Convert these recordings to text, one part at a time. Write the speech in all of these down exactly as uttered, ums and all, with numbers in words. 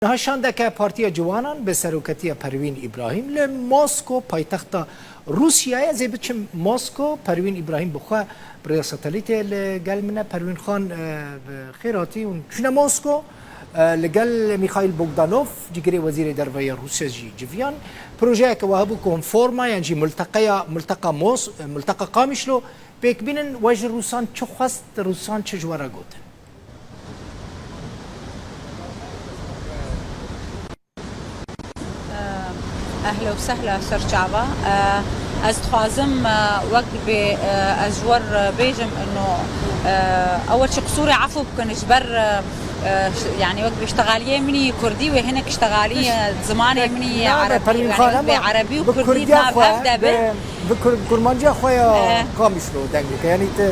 Niha şandeke Partiya Ciwanan bi seroketiya Perwîn Îbrahîm li Mosko, paytexta Rûsyayê, ez ê biçim Mosko. Perwîn Îbrahîm bi xwe bi rêya satelîtê li gel min e. Perwîn Xan, e, bi xêr hatî hûn çûne Mosko. E, li gel Mîxaîl Bogdanov, cîgirê Wezîrê Derve ya Rûsya jî civiyan. Projeyeke we hebû ku hûn forma yan jî multeqeya, multeqa Mos-, multeqa Qamişlo pêk bînin, we ji Rûsan çi xwest, Rûsan çi ji we re gotin? Ehla û sehla serçava. Ez dixwazim, wek dibê, ez ji we re bêjim, ino, ew çi qisûrê efû bikin, ji ber, yanî wek dibê ştexaliyê min î kurdî wê hinek ştexalî, zimanê min î erebî, wê erebî û kurdî nav hev de be. Bi kur-, kurmanciya xwe ya Qamişlo deng bike. Yanî ti,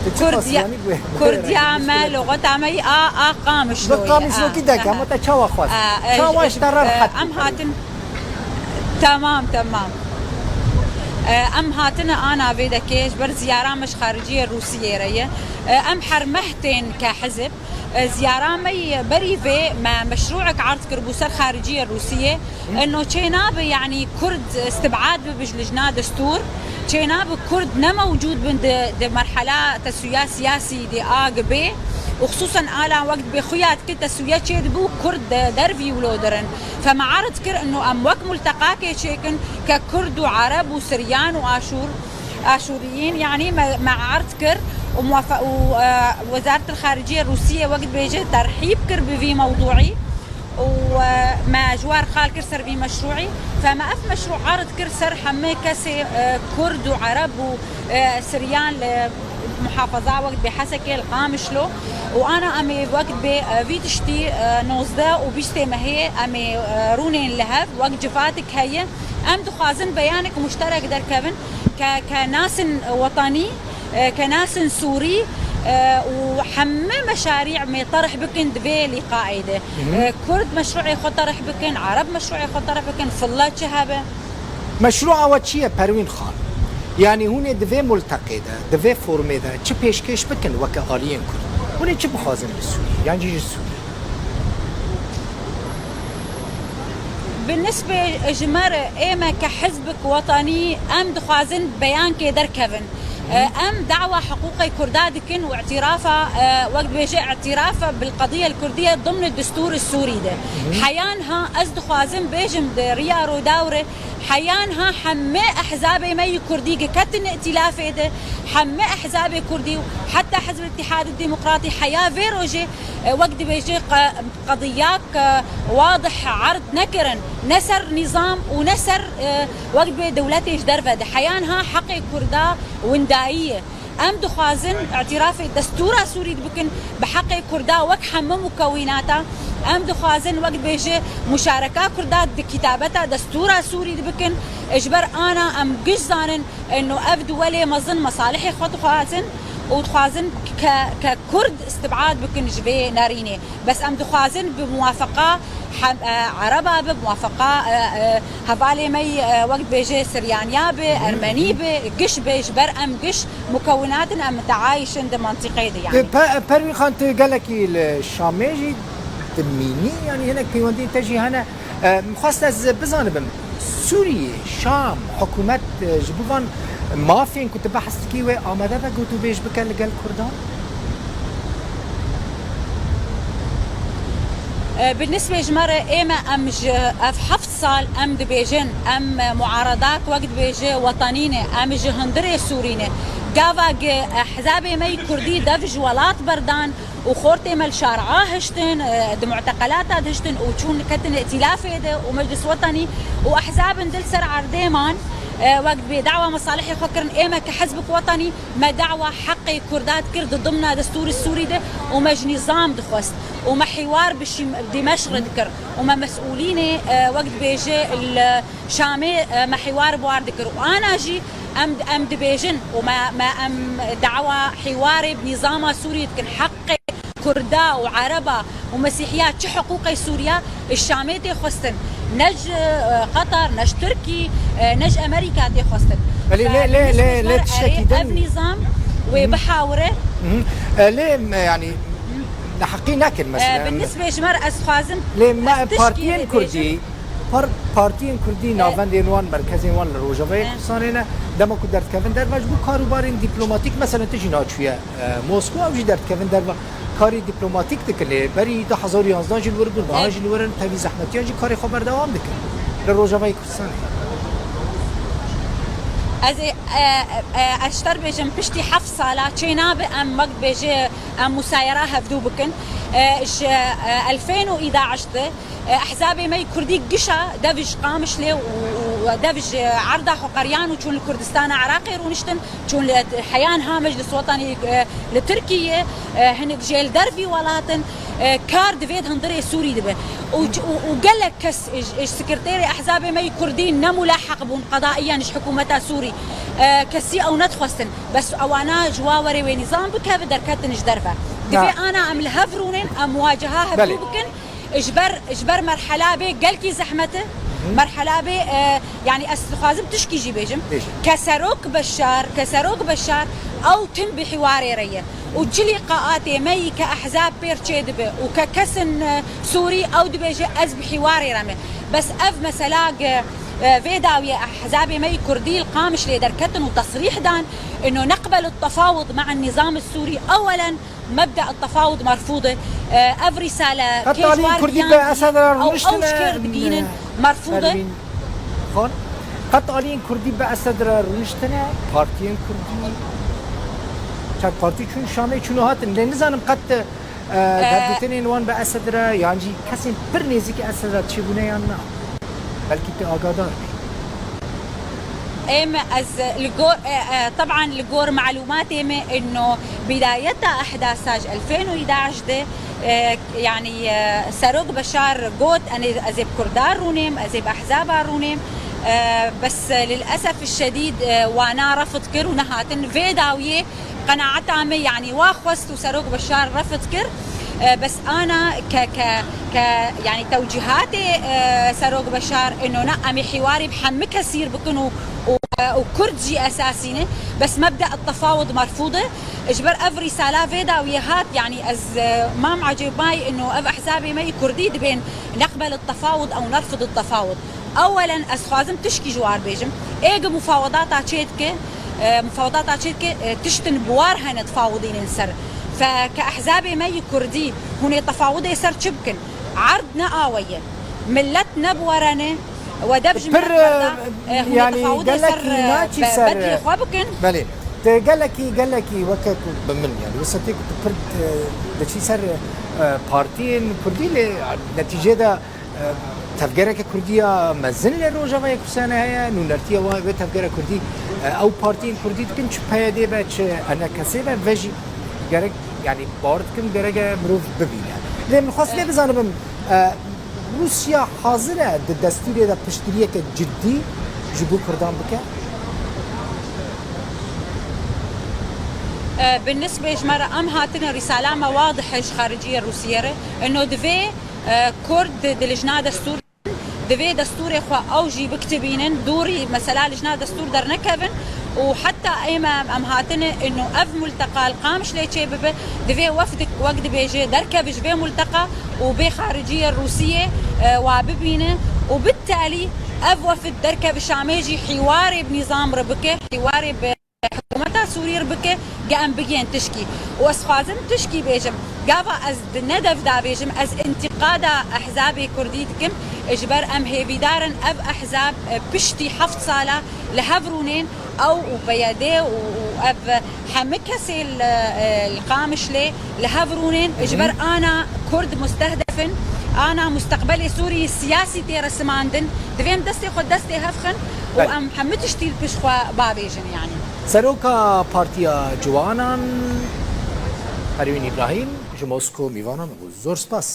ti çi qasî, yanî bi, Kurdiya me, lugeta me yî a, a Qamişlo ye. Bi Qamişlokî deng, ama te çawa xwest? Çawa ji te re rehet bû? Em hatin, temam, temam. Em hatine ana vê dekê, ji ber ziyara me ji xariciyê Rûsiyê re ye. Em her meh tên ke hizib. Ziyara me yî berî vê me meşrûek erd kiribû ser xariciyê Rûsiyê. Ino çênabe, yanî Kurd istibad bibe ji lijna destûr. Çênabe Kurd ne mewcûd bin di, di merhela teswiya siyasî di A G B û xisûsen ala wek dibê xuya dike teswiya çêdibû Kurd de-, dervî wilo dirin. Fe me erd kir ino em wek multeqakê çêkin ke Kurd û Ereb û Siryan û Aşûr, Aşûriyîn, yanî me, me erd kir û muwafe-, û, e, Wezaretil Xariciyê Rûsiyê wek dibêje terhîb kir bi vî mewdûî. û, e, me ji wan qal kir ser vî meşrûî. Fe me ev meşrû erd kir ser hemê kesê, e, Kurd û Ereb û, e, Siryan li muhafaza wek dibê Hesekê, li Qamişlo. Û ana em ê wek dibê, e, vî tiştî, e, nozdeh û bîstê mehê em ê, e, rûnên li hev wek civatek heye. Em dixwazin beyanek muşterek derkevin ke, ke nasin wetanî, e, ke nasin Sûrî, e, û hemî meşarî me terh bikin di vê lîqayê de. E, Kurd meşrûê xwe terh bikin, Ereb meşrûê xwe terh bikin, filla çi hebe. Meşrûa we çi ye Perwîn Xan? Yanî hûn ê di vê multeqê de, di vê formê de çi pêşkêş bikin weke aliyên Kurd? Hûn ê çi bixwazin li Sûriyê? Yan jî ji Sûriyê? Bi nisbê ji me re, ê me ke hizbek wetanî, em dixwazin beyankê derkevin. Em dawa hiqûqê Kurda dikin û îtîrafa, e, wek dibêje îtîrafa bil qediye el Kurdiye dimne destûrê Sûrî de. Heya niha ez dixwazim bêjim di riya Rûdaw re, heya niha hemê ehzabê me yî Kurdî ke ketine îtîlafê de, hemê ehzabê Kurdî û heta Hizb Îtîhad Demokratî heya vê rojê, e, wek dibêje qe-, qediyak, e, wadih erd nekirin, ne ser nîzam û ne ser, e, wek dibê dewletê ji derve de. Heya niha heqê Kurda windayî ye. Em dixwazin îtîrafê destûra Sûrî dibikin bi heqê Kurda wek hemû mukewînata. Em dixwazin wek dibêje muşareka Kurda di kitabeta destûra Sûrî dibikin. Ji ber ana em giş zanin ino ev duwelê mezin mesalihê xwe dixwazin û dixwazin ke, ke Kurd istibad bikin ji vê nerînê. Bes em dixwazin bi muwafeqa hem, e, Ereba be, muwafeqa, e, e, hevalê me yî, e, wek dibêje Siryaniya be, Ermenî be, giş be, ji ber em giş mukewinat in, em muteyayîş in di mentiqê de, yanî. Pe-, Perwîn Xan, tu gelekî li Şamê jî dimînî, yanî hinek peywendiyên te jî hene. E, min xwest ez bizanibim, Sûriyê, Şam, hikûmet, e, ji bo van mafên ku tu behs dikî wê amade be gotûbêj bike li gel Kurdan? E, bi nisbê ji me re ê me em ji ev heft sal em dibêjin, em muaredak wek dibêje wetanî ne, em ji hundirê Sûrî ne. Gava ge ehzabê me yî Kurdî dev ji welat berdan, û xortê me li şara hiştin, e, di muteqelata de hiştin û çûn ketin îtîlafê de û Meclis Wetanî û ehzabin di li ser erdê man, e, wek dibê dawa mesalihê xwe kirin, ê me ke hizbek wetanî, me dawa heqê Kurda dikir di dimna destûrê Sûrî de û me ji nîzam dixwest û me hîwar bi şîm-, Dîmeşq re dikir û me mesûlînê, e, wek dibêje li Şamê, e, me hîwar bi war dikir û ana jî em, em dibêjin û me, me em dawa hîwarê bi nîzama Sûrî dikin. Heqê Kurda û Ereba û Mesîhiya çi hiqûqê Sûriya ji Şamê tê xwestin. Ne ji, e, Qatar, ne ji Tirkî, e, ne ji Amerîka tê xwestin. Belê, lê, lê, lê, lê tiştekî din. Ev nîzam wê bihawire. E, lê, e, yanî, Neheqî nekin mesela. Ee, binisbê ji me re ez dixwazim. Lê me partiyên kurdî, par-, partiyên kurdî, ee, navendên wan, merkezên wan li Rojavayê, ee, Kurdistanê ne, dema ku derdikevin derve, ji bo karûbarên dîplomatîk, mesela tu jî naçûye, ee, Moskwa, ew jî derdikevin derve. Karî dîplomatîk dikin, lê berî du hezar û yanzdeh jî li wir bûn, niha, ee, jî li wir in, tevî zehmetiyan jî karê xwe berdewam dikin. Li Rojavayê Kurdistanê. Ez ê, e, e, ez ji te re bêjim, piştî heft sala çê nabe em wek dibêje em musayera hevdû bikin. E, ji, e, elfên û îda eşt de, e, ehzabê me yî kurdî gişa dev ji Qamişlê û, û dev ji erda xwe qeriyan û çûn li Kurdistana Iraqê rûniştin, çûn li heya niha me ji li Sotanî, e, li Tirkiyê, e, hinek jê li dervî welat in, e, kar di vê hundirê Sûrî dibe. Û, û, û gelek kes, e, ji, e, ji sekreterê ehzabê me yî kurdî ne mulahaq bûn qedaiyen ji hikûmeta Sûrî. E, kesî ew nedixwestin. Bes ewana ji wa werê wê nîzam bikeve, derketin ji derve. Divê ana em li hev rûnên, em muwaceha hevdû bikin. Ji ber, ji ber merhela bê gelkî zehmet e. Merhela bê, e, yanî ez dixwazim tişkî jî bêjim. Bêje. Ke Serok Beşar, ke Serok Beşar ew tim bi hiwarê re ye. Û çi lîqaatê me yî ke ehzab pêr çêdibe û ke kesin, e, Sûrî ew dibêje ez bi hiwarê re me. Bes ev mesela ge, e, vê dawiyê ehzabê me yî kurdî li Qamişlê derketin û tesrîh dan, ino neqbel tefawud me'a nizam Sûrî ewelen, mebda tefawud merfûd e. E, ev rîsale Qet aliyên kurdî bi Esed re rûniştine, ew ji kê re digihînin, e, merfûd e. Erwîn Xan. Qet aliyên kurdî bi Esed re rûniştine, partiyên kurdî, çend partî çûn Şamê, çûn û hatin. Lê nizanim qet, e, e, dergotinên wan bi Esed re, yan jî kesên pir nêzîkî Esed re çêbûne yan na. Belkî tu agadar bî. Êm ez li gor, e, e, teban li gor malûmatê me ino bidayeta ehdasa ji elfên û îdaş de, e, yanî, e, Serok Beşar got, enê ez ê bi Kurda rûnêm, ez ê bi ehzaba rûnêm. E, bes, e, lilesef şedîd, e, wana refd kir û nehatin vê dawiyê. Qenaeta me, yanî wa xwest û Serok Beşar refd kir. E, bes ana ke, ke, ke, yanî tewcîhatê, e, Serok Beşar ino ne em ê hiwarê bi hemî kesî re bikin û, û, e, û Kurd jî esasî ne. Bes mebda tefawud merfûd e. Ji ber ev rîsala vê dawiyê hat, yanî ez, e, mam ecêb may ino ev ehzabê me yî kurdî dibên neqbel tefawud ew nerfid tefawud. Ewelen ez xwazim tişkî ji war bêjim. Êg mufawedata çê dike, e, mufawedata çê dike, e, tiştin bi war hene tefawidînin ser. Fe ke ehzabê me yî kurdî hûn ê tefawidê ser çi bikin? Erd ne awe ye. Millet ne bi were ne. We dev ji millet werda, e, hûn ê tefawidê ser, e, be-, bedlê xwe bikin. Belê. Te gelekî, gelekî weke ku bi min, yani, wisa tê ku tu pir, e, diçî ser, e, partiyên kurdî lê netîcê de E, tevgereke kurdî ya mezin li Rojavayê Kurdistanê heye, nûnertiya wa-, wê tevgera kurdî, e, ew partiyên kurdî dikin, çi P Y D be, çi H N K S be, ve jî gerek, yani, bawer dikim, gerek e mirov bibîne. Lê min xwest lê bizanim, e, Rûsya hazir e di destûrê de piştgiriyeke cidî ji bo Kurdan bike? E, bi nisbê ji me re em hatine rîsala me wadih e ji xariciyê Rûsiyê re. Ino divê E, Kurd di, di lijna destûr, divê destûrê xwe ew jî bikitibînin, dûrî mesela lijna destûr dernekevin û heta ême em, em hatine ino ev multeqa li Qamişlê çê bibe, divê wefdik wek dibêje derkeve ji vê multeqa û bê xariciyê Rûsiyê, e, wa bibîne û bittalî ev wefd derkeve Şamê jî hîwarê bi nîzam re bike, hîwarê bi hikûmeta Sûrî re bike, ge em bigihên tişkî. Û ez xwazim tişkî bêjim. Gava ez di nedev de bêjim, ez întîqada ehzabê kurdî dikim, ji ber em hêvîdar in ev ehzab, e, piştî heft sala li hev rûnên, ew û P Y D û, û ev hemî kesê li, e, li Qamişlê li hev rûnên, ji ber ana Kurd mustehdef in, ana musteqbelê Sûrî siyasî tê resimandin. Divê em destê xwe destê hev xin û em hemî tiştî li pişt xwe bavêjin, yanî. Seroka Partiya Ciwanan, Perwîn Îbrahîm, ji Mosko mîvana me bû. Zor spas.